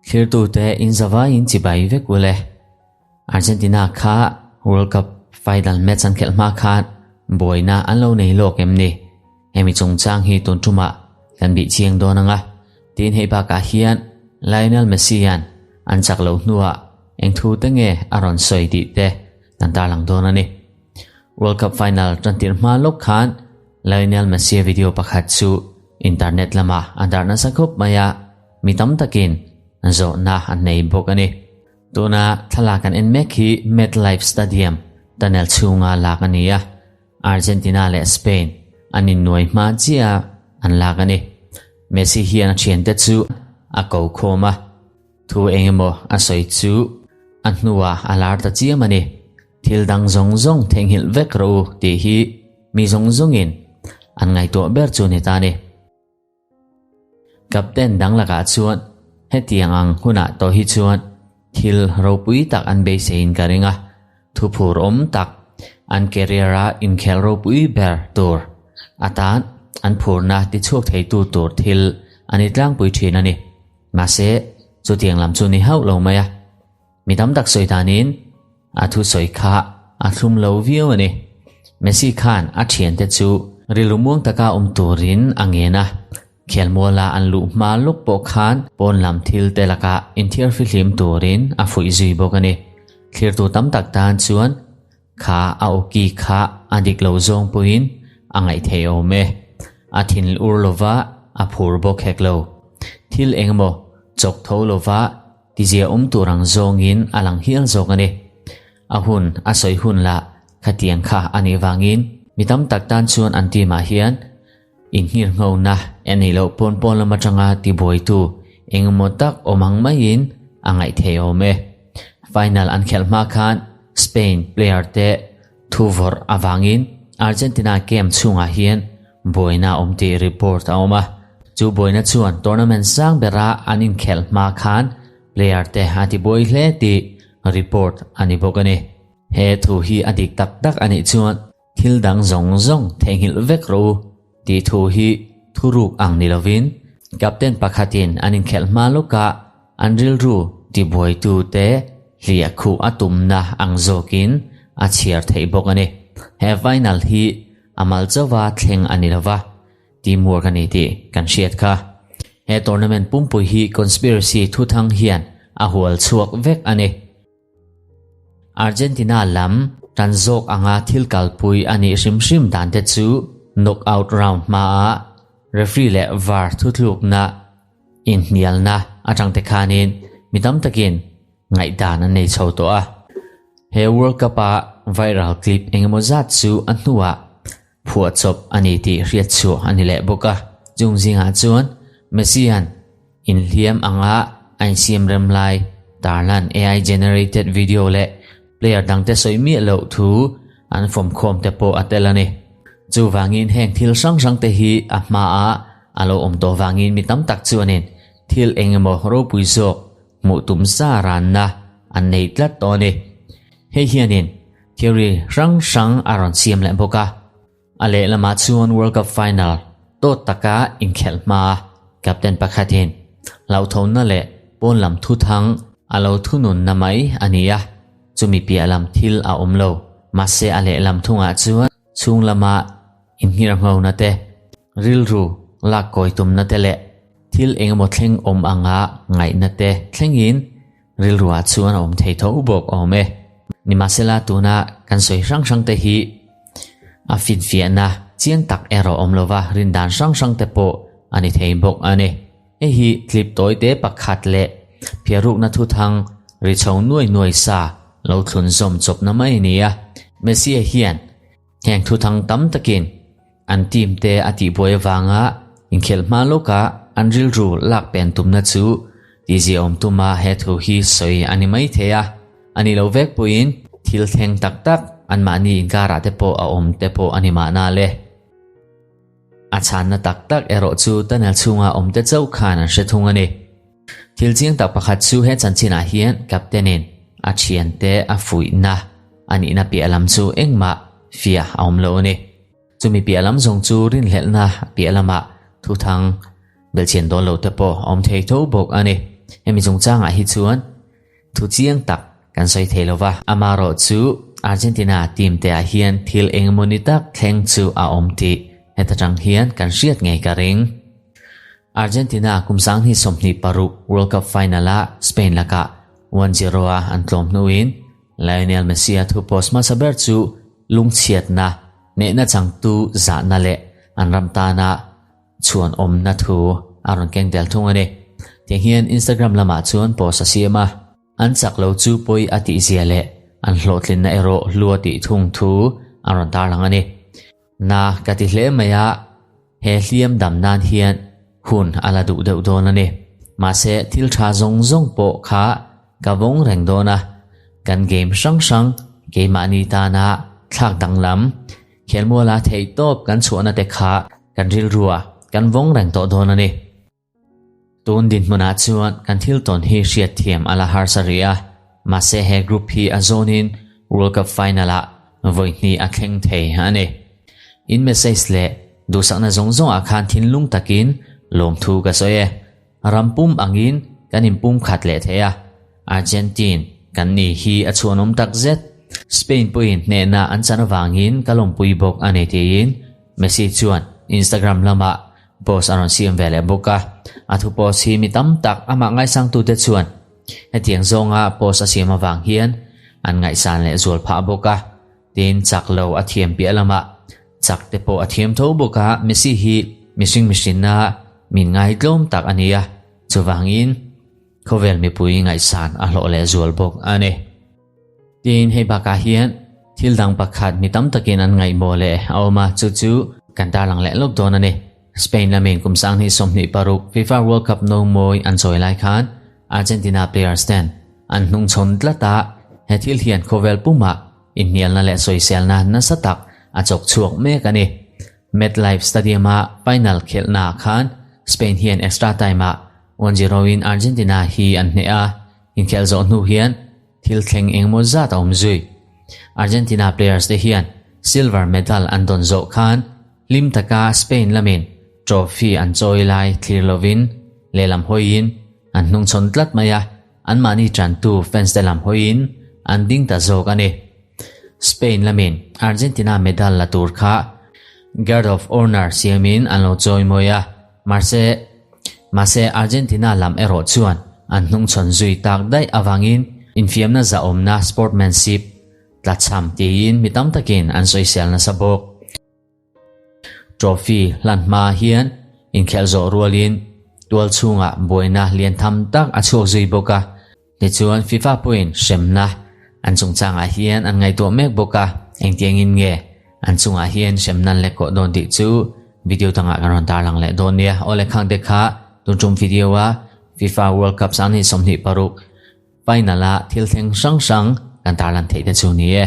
Thlirtute in zavaiin chibai vek ule. Argentina kha World Cup final match an khelh hma khan buaina an lo nei lawk em ni? Hemi chungchang hi tun tumah kan bih chiang dawn ang a, tin hei bakah hian Lionel Messi hian an chak loh hnuah eng thu te nge a rawn sawi tih te kan tarlang dawn a ni. World Cup final tan tirh hma lawk khan Lionel Messi video pakhat chu internet lamah a darh nasa khawp mai a, mi tam takin zawhna an nei bawk a ni. Tuna thlalak kan en mek hi MetLife Stadium tunnel chhunga lak a ni a. Argentina leh Spain an innuai hma chiah a an lak a ni. Messi hian a thiante chu a ko khawm a, thu eng emaw a sawi chu a hnuah a lar ta chiam a ni. Thil dang zawng zawng theihnghilh vek rawh u tih hi mi zawng zawngin an ngaihtuah ber chu ni ta a ni. Captain dang lakah chuan hetiang ang hunah tawh hi chuan thil ropui tak an beiseiin ka ring a, thuphur awm tak an career-a inkhel ropui ber tur atan an phurna tichhuak theitu tur thil a ni tlangpui thin a ni. Mahse, chutiang lam chu ni hauh lo mai a. Mi tam tak sawi danin a thusawi kha a thlum lo viau a ni. Messi khan a thiante chu rilru muang taka awm turin a ngen a, khelmuala an luh hma lawk pawh khan pawn lam thil te lakah inthiar fihlim turin a fuih zui bawk a ni. Thlirtu tam tak tan chuan kha a awki kha a dik lo zawng pawhin a ngaih theih awm e. A thin ur lova a phur bawk hek lo. Thil engemaw chawk tho lova Tizia awm tur ang zawngin a lang hial zawk a ni. A hun a sawi hun lah khatiang kha a nih vangin mi tam tak tan chuan an team ah hian inhngirhnghona en ei loh pawn pawn lam atanga tibuaitu engemaw tak awm ang maiin a ngaih thei awm e. Final an khelh hma khan Spain player te thu vawrh avangin Argentina camp chhungah hian buaina a awm tih report a awm a. Chu buaina chuan tournament sang bera an inkhelh hma khan player te a tibuai hle tih report a ni bawk a ni. He thu hi a dik tak tak a nih chuan thil dang zawng zawng theihnghilh vek rawh u tih thu hi thuruk ang ni lovin captain pakhatin an inkhelh hma lawkah An rilru tibuaitute hliah khuh a tumna ang zawkin a chhiar theih bawk a ni. He final hi a mal chauha thleng a ni lova, teamwork a ni tih kan hriat kha. He tournament pumpui hi conspiracy thuthang hian a hual chhuak vek a ni. Argentina lam tan zawk anga thil kalpui a nih hrim hrim dan te chu knockout round hmaa referee leh var thuthlukna inhnialna atang te khanin mi tam takin ngaihdan an nei chho tawh a. He World Cup-a viral clip engemaw zat chu a hnuah phuahchawp a ni tih hriat chhuah a ni leh bawk a. Chung zingah chuan Messi-a'n inhliam anga a insiam rem lai tarlan AI generated video leh player dangte sawi miah loh thu an fawmkhawm te pawh a tel a ni. Chuvangin heng thil hrang hrang te hi a hmaah a lo awm tawh vangin mi tam tak chuanin thil eng emaw ropui zawk hmuh tum sa ranna an nei tlat tawh a ni. Hei hianin theory hrang hrang a rawn siam leh bawk a. A lehlamah chuan World Cup final tawt taka inkhelh hma captain pakhatin hlauhthawnna leh pawn lam thuthang a lo thununna mai a ni a, chumi piah lam thil a awm lo. Mahse a lehlam thungah chuan chhung lama inhngirhnghona te, rilru lak kawi tumna te leh thil engemaw thleng awm anga ngaihna te thlengin rilruah chuan a awm thei tho bawk awm e. Nimahsela tuna kan sawi hrang hrang te hi a finfiahna chiang tak erawh awm lova rindan hrang hrang te pawh a ni thei bawk a ni. Hei hi clip tawi te pakhat leh phiarukna thuthang ri chho nuai nuai sa lo thlun zawm chawpna mai a ni a. Messi-a hian heng thuthang tam takin an team te a tihbuai avanga inkhelh hma lawka an rilru lak pen tumna chu tihziaawm tuma he thu hi sawi a ni mai thei a. A ni lo vek pawhin thil thleng tak tak anmahni inkarah te pawh a awm te pawh a ni mahna le. A chhanna tak tak erawh chu tunnel chhunga awmte chauh khan an hre thung a ni. Thil chiang tak pakhat chu he chanchinah hian Captain-in a thiante a fuihna a nihna piah lam chu engmah fiah a awm lo a ni. Chumi piah lam zawng chu rinhlelhna piah lamah thuthang. Belhchian dawn lo te pawh a awm thei tho bawk a ni. Hemi chungchangah hi chuan thu chiang tak kan sawi thei lo va. Amaherawhchu Argentina team te ah hian thil engmawni tak thleng chu a awm tih heta tang hian kan hriat ngei ka ring. Argentina kum 2026 World Cup final ah Spain lakah 1-0 a an tlawm hnuin Lionel Messi-a thu post hmasa ber chu lungchhiatna, hnehna changtu zahna leh an ram tana chhuan awmna thu a rawn keng tel thung a ni. Tiang hian Instagram lamah chuan post a siam a, an chak lo chu pawi a tihzia leh an hlawhtlinna erawh hlu a tih thung thu a rawn tarlang a ni. Na ka ti hle mai a, he hliam dam nan hian hun a la duh deuh dawn a ni. Mahse thil tha zawng zawng pawh kha ka vawng reng dawn a, kan game hrang hrang keimahni tana thlak danglam, khelmuala theihtawp kan chhuahna te kha kan rilrua kan vawng reng tawh dawn a ni. Tun dinhmunah chuan kan thil tawn hi hriatthiam a la harsa rih a, mahse he group hi a zawnin World Cup final-ah vawi hnih a thleng thei a ni. In message leh duhsakna zawng zawngah khan thinlung takin lawmthu ka sawi e. Ram pum angin kan inpum khat leh thei a, Argentine kan ni hi a chhuanawm takzet. Spain pawhin hnehna an chan avangin ka lawmpui bawk a ni tiin Messi chuan Instagram lamah post a rawn siam ve leh bawk a, a thu post hi mi tam tak amah ngaisangtute chuan hetiang zawnga post a siam avang hian an ngaihsan leh zual phah bawk a, tin chak lo a thiam piah lamah chak te pawh a thiam tho bawk a, Messi hi mihring mihrinna min ngaitlawm tak a ni a, chuvangin khawvel mipui ngaihsan a hlawh leh zual bawk a ni. Tin, hei bakah hian thil dang pakhat mi tam takin an ngaihmawh leh a awm a, chu chu kan tarlang leh lawk dawn a ni. Spain lamin kum 2026 FIFA World Cup no mawi an chawi lai khan Argentina players ten an hnungchhawn tlat a, he thil hian khawvel pumah inhnialna leh sawiselna nasa tak a chawk chhuak mek a ni. MetLife Stadium-a final khelhnaah khan Spain hian extra time-ah 1-0 in Argentina hi an hneh a, inkhelh zawh hnu hian Thil thleng engmaw zat a awm zui. Argentina players te hian silver medal an dawn zawh khan hlim taka Spain lamin trophy an chawi lai thlir lovin lehlam hawiin an hnungchhawn tlat mai a, anmahni tantu fans te lam hawiin an ding ta zawk a ni. Spain lamin Argentina medal la tur kha guard of honour siamin an lo chawi mawi a, mahse Mahse Argentina lam erawh chuan an hnungchhawn zui tak daih avangin infiamna zahawmna sportmanship tlachham tiin mi tam takin an sawisel nasa bawk. Trophy hlan hma hian inkhelh zawh rualin tual chhungah buaina lian tham tak a chhuak zui bawk a, Tichuan FIFA pawhin hremna an chungchangah hian an ngaihtuah mek bawk a, engtiangin nge an chungah hian hremna an lek kawh dawn tih chu video dangah kan rawn tarlang leh dawn nia. Aw le khang te kha tun tum video a FIFA World Cup 2026 final a thil thleng hrang hrang kan tarlan theih te chu ni e.